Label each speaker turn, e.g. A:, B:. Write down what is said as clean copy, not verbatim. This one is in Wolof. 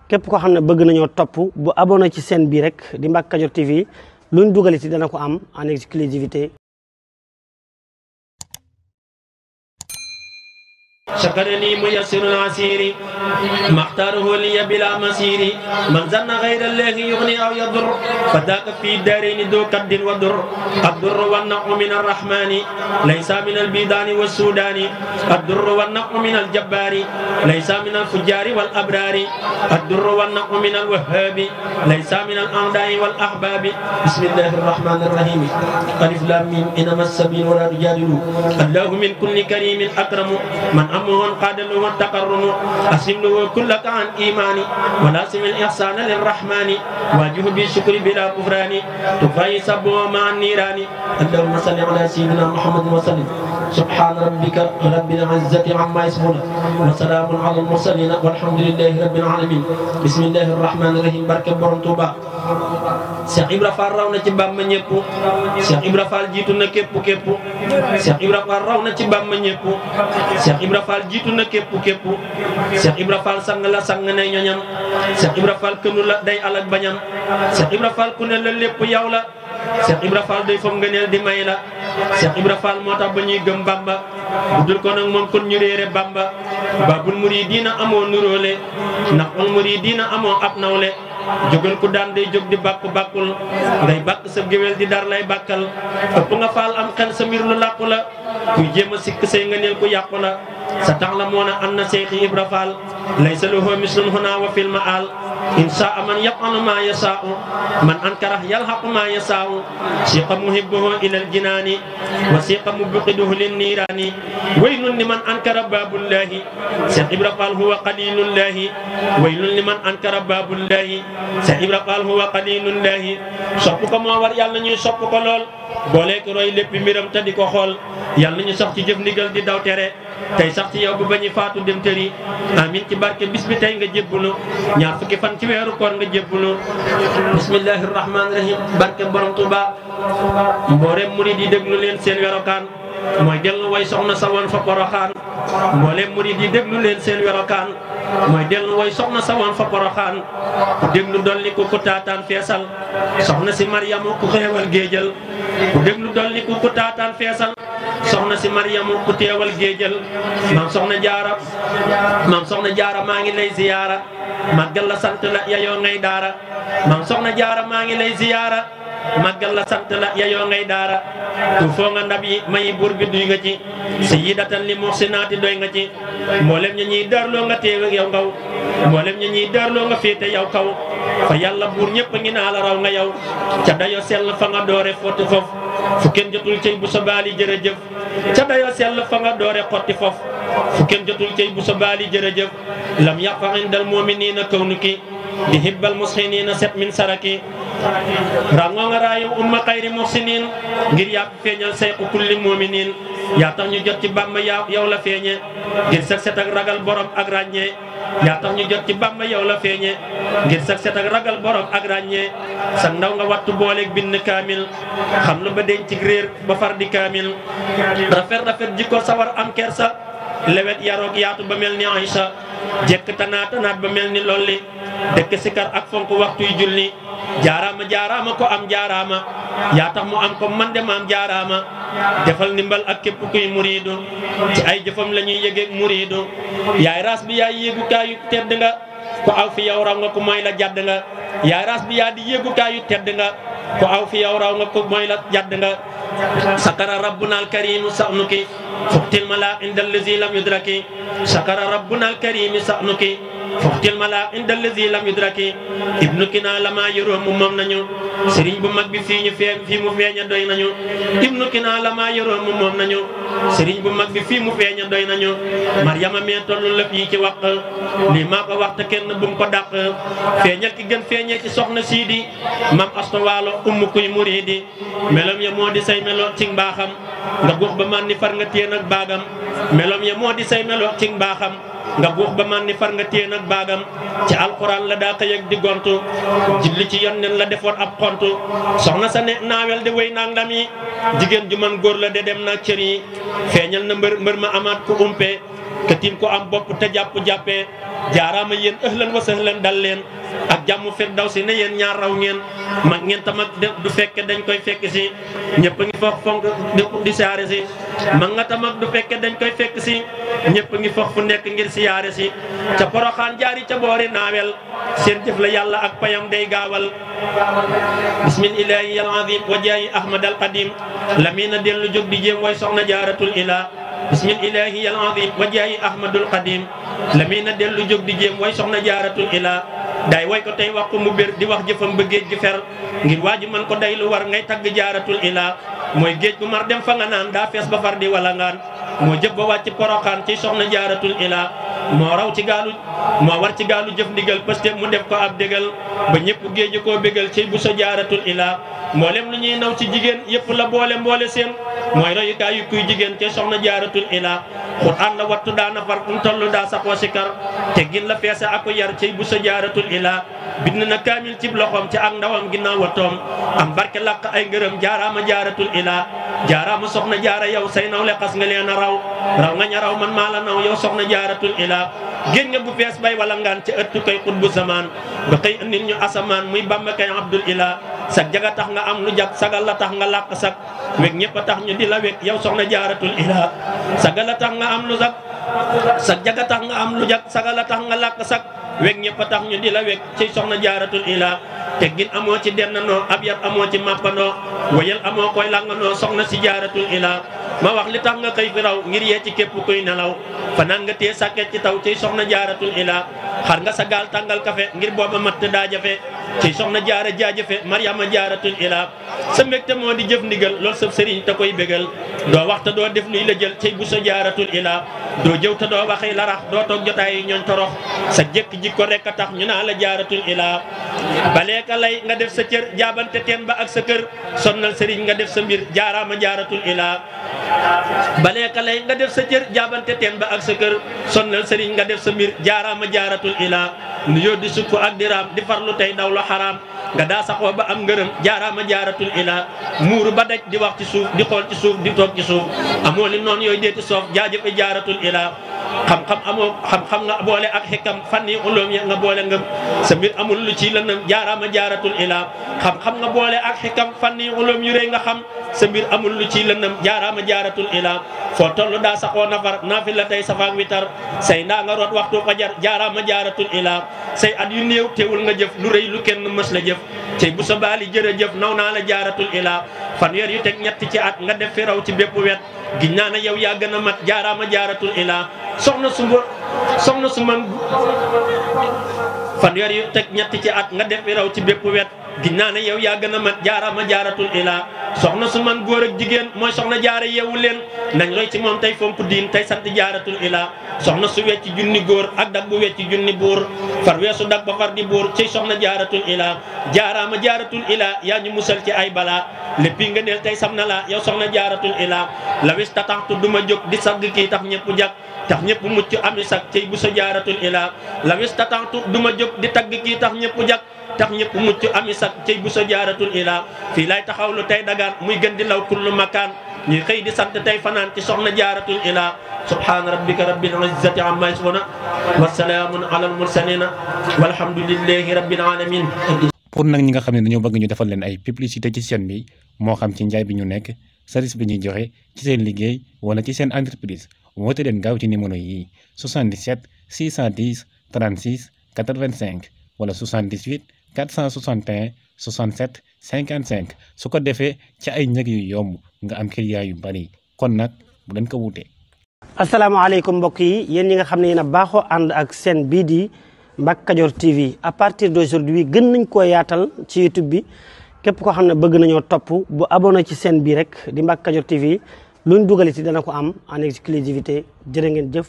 A: képp koo xam ne bëgg nañoo topp bu abonné ci chaîne bii rek di Mbacke Kadior TV luñ dugal ci dana ko am en exclusivité.
B: شكرني ميسر العسير ما اختاره لي بلا مسير من ظن غير الله يغني او يضر فذاك في الدارين ذو كد وضر الضر والنقم من الرحمن ليس من البيدان والسودان الضر والنقم من الجبار ليس من الفجار والابرار الضر والنقم من الوهاب ليس من الاعداء والاحباب بسم الله الرحمن الرحيم الف لام ميم انما السبيل ولا تجادلوا الله من كل كريم اكرم من أمه قاد له التقرن أسلم له كلك عن إيماني ولازم الإحسان للرحمن واجه بالشكر بلا كفران تفاي سبه مع النيران اللهم صل على سيدنا محمد وسلم سبحان ربك رب العزة عما يصفون وسلام على المرسلين والحمد لله رب العالمين بسم الله الرحمن الرحيم barke Borom Touba Cheikh Ibra Fall raw na ci Bamba ñepp Cheikh Ibra Fall jiitu na képp Cheikh Ibra Fall raw na ci Bamba ñepp Cheikh Ibra Fall jiitu na képp Cheikh Ibra Fall sang la sang ne ñoñam Cheikh Ibra Fall kënu la day alak bañam Cheikh Ibra Fall ku ne la lépp yow la Cheikh Ibra Fall day fam ngëneel di may la Cheikh Ibra Fall moo tax ba ñuy gëm Bamba budul ko nag moom kon ñu réere Bamba babul muridina amoo nuróole naqul muridina amoo ab nawle jógal ku daan day jóg di bàkku bàkkul ngay bàkk sa géwél di dar lay bàkkal ëpp nga faal am xel sa mbir lu làqu la kuy jéem a sikk say ngëneel ku yàqu la sa tax la moo na an na Cheikh Ibra Fall laysa lahu mislun huna wa fil maal inshaa man yaf'alu ma yashaa'u man ankara yalhaqu ma yashaa'u siqa muhibbuhu ila aljinaani wa siqa mubqiduhu linniiraani waylun liman ankara baabullahi Cheikh Ibra Fall huwa qalilullahi waylun liman ankara baabullahi Cheikh Ibra Fall huwa qalilullahi sopp ko moo war yàlla ñuy sopp ko lool boole ko roy lépp mbiram te di ko xool yàlla ñu sax ci jëf ndigal di daw tere tey sax ci yow bu bañu faatu dem tëri amin ci barke bis bi tey nga jébbulu ñaar fukki fan ci weeru koor nga jébbulu bismillahi rahmaani rahim barke Borom Touba mboolem murid yi déglu leen seen werokaan mooy dellu way soxna sa woon fa Poroxaan mboolem murid yi déglu leen seen werokaan mooy dellu way soxna sa woon fa Poroxaan ku déglu dolli ku taataan feesal soxna si Maryamu ku xeewal géejal ku déglu dolli ku taataan feesal soxna si Maryamu ku teewal géejal maam soxna jaara maa ngi lay ziyaara màggal la sant la yayoo ngay daara maam soxna jaara maa ngi lay ziyaara màggal la sant la yayoo ngay daara tu foo nga ndab yi mayi buur bi duy nga ci sayyidatan li muhsinaati doy nga ci mboolem ña ñuy daarloo nga teew ak yow ngaw mboolem ña ñuy daarloo nga féete yow kaw fa yàlla buur ñëpp ngi naa la raw nga yow ca dayo sell fa nga doore fotti fof fu kenn jotul cey bu sa baali jërëjëf ca dayo sell fa nga doore xotti fof fu kenn jotul cey bu sa baali jërëjëf lam yaqa indal mu'minina kawnuki di hibbal mushinina set min saraki rango nga raayu umma xayri muhsinin ngir yaa feeñal sayqu kulli mu'minin yaa tax ñu jot ci Bamba yow la feeñe ngir set set ak ragal borom ak ràññee yaa tax ñu jot ci Bamba yow la feeñe ngir set set ak ragal borom ak ràññee sa ndaw nga wattu booleeg bind kaamil xam lu ba denc ci réer ba far di kaamil rafet jikko sawar am kersa lewet yaroog yaatu ba mel ni Aïcha jekk tanaat ba mel ni lolli dëkk sikar ak fonk waxtuy julli jaaraama ko am jaaraama yaa tax mu am ko man de maam jaaraama defal ndimbal ak képp kuy muriidu ci ay jëfam la ñuy yëgeeg muriidu yaay raas bi yaay yéegukaayu tedd nga ko aw fi yow raw nga ko mooy la jadd nga yaay raas bi yaa di yéegukaayu tedd nga ko aw fi yow raw nga ko mooy la jadd nga sakara rabbuna alkarimu sa'nuki fuqtil mala inda allazi lam yudraki sakara rabbuna alkarimi sa'nuki fuqtil mala inda allazi lam yudraki ibnu kina lama yoro mu moom nañu sëriñ bu mag bi fii mu feeña doy nañu ibnu kina lama yoro mu moom nañu sëriñ bu mag bi fii mu feeña doy nañu Maryama mee tollu lépp yi ci wax lii maa ko wax te kenn bu mu ko dàq feeñal ki gën feeñee ci soxna siidi mam asto waalo kuy muridi melom ya moo di say melo ci mbaaxam nga guux ba man ni far nga téen ak baagam melom ya moo di say melo ci mbaaxam nga guux ba man ni far nga téen ak baagam ci alquran la daa xëy ak di gontu julli ci yonneen la defoon ab xontu soxna sa ne naawel de wéy naag ndam yi jigéen ju man góor la de dem naag cër yi feeñal na mbër ma amaat ku umpe ka tiim ko am bopp te jàppee jaaraama yéen ahlan wa sahlan dal leen ak jàmm firdawsi ne yéen ñaar raw ngeen mag ngeen tamit du fekke dañ koy fekk si ñëpp ngi foog fonk di siyaare si mag nga tamit du fekke dañ koy fekk si ñëpp ngi foog fu nekk ngir siyaare si ca Poroxaan jaari ca boori naawel seen jëf la yàlla ak payam day gaawal bismillahi al azim wa jaayi ahmad al qadim lamina dellu jóg di jéem way soxna jaaratul ila bismillahi al azim wa jaayi ahmadul qadim lamina dellu jóg di jéem way soxna jaaratul ila day way ko tey wax ko mu bér di wax jëfam ba géej gi fer ngir waa ji man ko day lu war ngay tagg jaaratul ila mooy géej gu mar dem fa nga naan daa fees ba far di wala ngaan moo jëf ba wàcc Poroxaan ci soxna jaaratul ila moo raw ci gaalu moo war ci gaalu jëf ndigal pëste mu def ko ab dégal ba ñëpp géej koo bégal ci bu sa jaaratul ila mboolem lu ñuy naw ci jigéen yëpp la mboole seen mooy royukaay yu kuy jigéen ci soxna jaaratul ila Qur'an la wattu daana far fu mu toll daa saxoo sikar teggin la feese ak yar ci bu sa jaaratul ila bind na kaamil ci loxoom ci ak ndawam ginnaaw watoom am barke làq ay ngërëm jaaraama jaaratul ila jaaraama soxna jaara yow say nawle xas nga leen a raw nga ña raw man maa la naw yow soxna jaaratul ila géej nga bu fees bay wala ngaan ci ëttu koy xut bu zamaan ba xëy andil ñu asamaan muy bamba kay abdul ila sag jaga tax nga am lu jag sagal la tax nga làq sag weg ñëpp a tax ñu di la weg yow soxna jaaratul ila sagal la tax nga am lu jag sag jaga tax nga am lu jag sagal la tax nga làq sag weg ñëpp a tax ñu di la weg ci soxna jaaratul ila teggin amoo ci dennanoo ab yar amoo ci màppandoo wayal amoo koy langanoo soxna si jaaratul ila ma wax li tax nga xëy fi raw ngir yee ci képp kuy nelaw fanaan nga tee sàkket ci taw ci soxna jaaratul ila xar nga sa gaal tàngal kafe ngir booba matt daa jafe ci soxna jaara jaajëfe mariama jaaratul ila sa mbégte moo di jëf ndigal loolu sab sëriñ te koy bégal doo waxta doo def nuy la jël ci bu sa jaaratul ila doo jëw te doo waxee larax doo toog jotaay ñooñ torox sa jëkk jikko rek a tax ñu naa la jaaratul ila baleeka lay nga def sa cër jaabante teen ba ak sa kër sonnal sëriñ nga def sa mbir jaaraama jaaratul ila baleeka lay nga def sa cër jaabante teen ba ak sa kër sonnal sëriñ nga def sa mbir jaaraama jaaratul ila nu yoo di sukk ak diraam di farlu tey daw lu xaraam nga daa saxoo ba am ngërëm jaaraama jaaratul ila muuru ba daj di wax ci suuf di xool ci suuf di toog ci suuf amoo li noonu yooyu deeti soof jaajëfe jaaratul ila xam-xam amoo xam-xam nga boole ak xikam fanni ulum ya nga boole ngëm sa mbir amul lu ci lëndëm jaaraama jaaratul ila xam-xam nga boole ak xikam fanni ulum yu rëy nga xam sa mbir amul lu ci lëndëm jaaraama jaaratul ila foo toll daa saxoo nafar naafi la tey safaak witar say ndaa nga root waxtu fajar jaaraama jaaratul ila say at yu néew teewul nga jëf lu rëy lu kenn mës la jëf tey bu sa baali jërëjëf naw naa la jaaratul ila fanweer yu teg ñett ci at nga def fi raw ci bépp wet giñ naa ne yow yaa gën a mat jaaraama jaaratul ila soxna su man fanweer yu teg ñett ci at nga def fi raw ci bépp wet giñ naa ne yow yaa gën a mat jaaraama jaaratul ila soxna su man góor ak jigéen mooy soxna jaara yeewu leen nañ roy ci moom tey fomp diin tey sant jaaratul ila soxna su wecci junni góor ak dag bu wecci junni buur far weesu dag ba far di buur ci soxna jaaratul ila jaaraama jaaratul ila yaa ñu musal ci ay bala léppi nga neel tey sam na la yow soxna jaaratul ila la wis tataxtu duma jóg di sagg kii tax ñëpp jag tax ñëpp mucc ami sag cey bu sa jaaratul ila la wis tataxtu duma jóg di tagg kii tax ñëpp jag tax ñëpp mucc ami sag cey bu sa jaaratul ila fii lay taxawlu tey dagaan muy gën di law kullu makaan ñuy xëy di sant tey fanaan ci soxna jaaratul ila subhana rabbika rabbil izzati amma yasifuna wa salaamun alal mursalina walhamdulillahi rabbil alamin.
C: pour nag ñi nga xam ne dañoo bëgg ñu defal leen ay publicité ci chaîne bi moo xam ci njaay bi ñu nekk service bi ñuy joxe ci seen liggéey wala ci seen entreprise woote leen gaaw ci numéro yi 77 610 36 85 wala 78 461 67 55 su ko defee ci ay njëg yu yomb nga am client yu bari kon nag bu leen ko wuute.
A: asalaamaaleykum mbokk yi yéen ñi nga xam ne yéen a baaxoo ànd ak seen bii di Mbacke Kadior TV à partir d'aujourd'hui gën nañ koo yaatal ci YouTube bi képp koo xam ne bëgg nañoo topp bu abonné ci seen bii rek di Mbacke Kadior TV luñ dugaliti dana ko am en exclusivité jërë ngeen jëf.